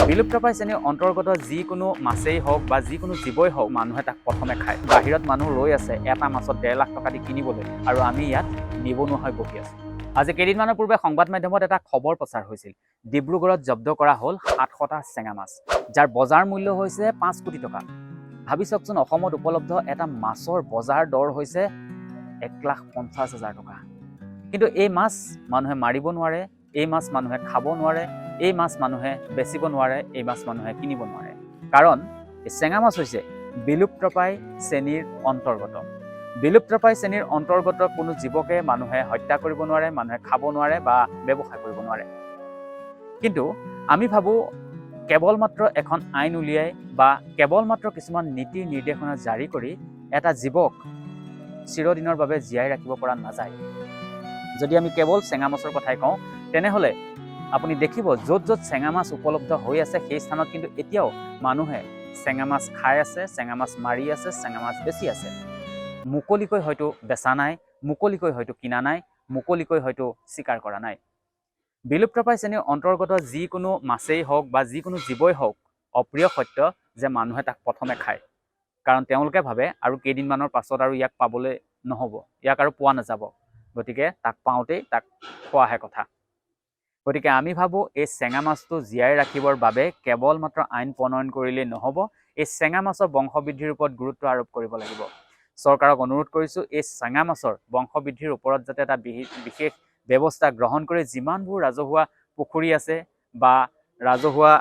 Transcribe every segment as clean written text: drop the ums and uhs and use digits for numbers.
বিলুপ্তপ্ৰায় শ্ৰেণীৰ অন্তৰ্গত যিকোনো মাছেই হওক বা যিকোনো জীৱই হওক, মানুহে তাক প্ৰথমে খায়। বাহিৰত মানুহ ৰৈ আছে এটা মাছত 1.5 লাখ টকা দি কিনিবলৈ আৰু আমি ইয়াত নিবনুৱা হৈ বহি আছোঁ। আজি কেইদিনমানৰ পূৰ্বে সংবাদ মাধ্যমত এটা খবৰ প্ৰচাৰ হৈছিল, ডিব্ৰুগড়ত জব্দ কৰা হ'ল 700টা চেঙা মাছ, যাৰ বজাৰ মূল্য হৈছে 5 কোটি টকা। ভাবি চাওকচোন, অসমত উপলব্ধ এটা মাছৰ বজাৰ দৰ হৈছে 1,50,000 টকা। কিন্তু এই মাছ মানুহে মাৰিব নোৱাৰে, এই মাছ মানুহে খাব নোৱাৰে, এই মাছ মানুহে বেচিব নোৱাৰে, এই মাছ মানুহে কিনিব নোৱাৰে। কাৰণ এই চেঙা মাছ হৈছে বিলুপ্তপ্ৰায় শ্ৰেণীৰ অন্তৰ্গত। বিলুপ্তপ্ৰায় শ্ৰেণীৰ অন্তৰ্গত কোনো জীৱকে মানুহে হত্যা কৰিব নোৱাৰে, মানুহে খাব নোৱাৰে বা ব্যৱসায় কৰিব নোৱাৰে। কিন্তু আমি ভাবোঁ, কেৱল মাত্ৰ এখন আইন উলিয়াই বা কেৱল মাত্ৰ কিছুমান নীতি নিৰ্দেশনা জাৰি কৰি এটা জীৱক চিৰদিনৰ বাবে জীয়াই ৰাখিব পৰা নাযায়। যদি আমি কেৱল চেঙা মাছৰ কথাই কওঁ, তেনেহ'লে আপুনি দেখিব, য'ত য'ত চেঙা মাছ উপলব্ধ হৈ আছে, সেই স্থানত কিন্তু এতিয়াও মানুহে চেঙা মাছ খাই আছে, চেঙা মাছ মাৰি আছে, চেঙা মাছ বেচি আছে। মুকলিকৈ হয়তো বেচা নাই, মুকলিকৈ হয়তো কিনা নাই, মুকলিকৈ হয়তো চিকাৰ কৰা নাই। বিলুপ্তপ্ৰায় শ্ৰেণীৰ অন্তৰ্গত যিকোনো মাছেই হওক বা যিকোনো জীৱই হওক, অপ্ৰিয় সত্য যে মানুহে তাক প্ৰথমে খায়। কাৰণ তেওঁলোকে ভাবে, আৰু কেইদিনমানৰ পাছত আৰু ইয়াক পাবলৈ নহ'ব, ইয়াক আৰু পোৱা নাযাব, গতিকে তাক পাওঁতেই তাক খোৱাহে কথা। গতিকে আমি ভাবোঁ, এই চেঙা মাছটো জীয়াই ৰাখিবৰ বাবে কেৱল মাত্ৰ আইন প্ৰণয়ন কৰিলেই নহ'ব, এই চেঙা মাছৰ বংশবৃদ্ধিৰ ওপৰত গুৰুত্ব আৰোপ কৰিব লাগিব। চৰকাৰক অনুৰোধ কৰিছোঁ, এই চেঙা মাছৰ বংশবৃদ্ধিৰ ওপৰত যাতে এটা বিশেষ ব্যৱস্থা গ্ৰহণ কৰি যিমানবোৰ ৰাজহুৱা পুখুৰী আছে বা ৰাজহুৱা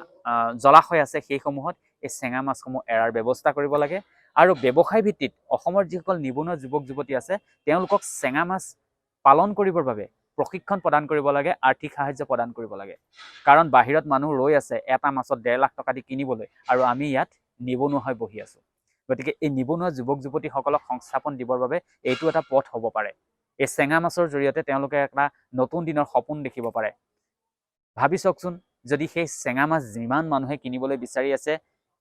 জলাশয় আছে, সেইসমূহত এই চেঙা মাছসমূহ এৰাৰ ব্যৱস্থা কৰিব লাগে আৰু ব্যৱসায় ভিত্তিত অসমৰ যিসকল নিবনুৱা যুৱক যুৱতী আছে, তেওঁলোকক চেঙা মাছ পালন কৰিবৰ বাবে প্ৰশিক্ষণ প্ৰদান কৰিব লাগে, আৰ্থিক সাহায্য প্ৰদান কৰিব লাগে। কাৰণ বাহিৰত মানুহ ৰৈ আছে এটা মাছত 1.5 লাখ টকা দি কিনিবলৈ আৰু আমি ইয়াত নিবনুৱা হৈ বহি আছোঁ। গতিকে এই নিবনুৱা যুৱক যুৱতীসকলক সংস্থাপন দিবৰ বাবে এইটো এটা পথ হ'ব পাৰে। এই চেঙা মাছৰ জৰিয়তে তেওঁলোকে এটা নতুন দিনৰ সপোন দেখিব পাৰে। ভাবি চাওকচোন, যদি সেই চেঙা মাছ যিমান মানুহে কিনিবলৈ বিচাৰি আছে,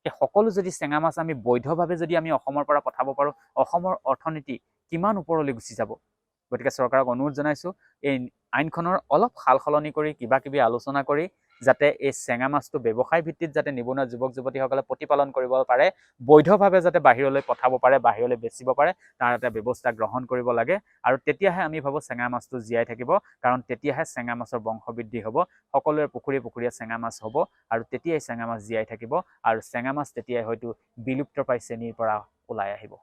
সেই সকলো যদি চেঙা মাছ আমি বৈধভাৱে যদি আমি অসমৰ পৰা পঠাব পাৰোঁ, অসমৰ অৰ্থনীতি কিমান ওপৰলৈ গুচি যাব। গতিকে চৰকাৰক অনুৰোধ জনাইছোঁ, এই আইনখনৰ অলপ সাল সলনি কৰি, কিবা কিবি আলোচনা কৰি যাতে এই চেঙা মাছটো ব্যৱসায় ভিত্তিত যাতে নিবনুৱা যুৱক যুৱতীসকলে প্ৰতিপালন কৰিব পাৰে, বৈধভাৱে যাতে বাহিৰলৈ পঠাব পাৰে, বাহিৰলৈ বেচিব পাৰে, তাৰ এটা ব্যৱস্থা গ্ৰহণ কৰিব লাগে। আৰু তেতিয়াহে আমি ভাবোঁ চেঙা মাছটো জীয়াই থাকিব। কাৰণ তেতিয়াহে চেঙা মাছৰ বংশবৃদ্ধি হ'ব, সকলোৰে পুখুৰীয়ে পুখুৰীয়ে চেঙা মাছ হ'ব আৰু তেতিয়াই চেঙা মাছ জীয়াই থাকিব আৰু চেঙা মাছ তেতিয়াই হয়তো বিলুপ্তপ্ৰায় শ্ৰেণীৰ পৰা ওলাই আহিব।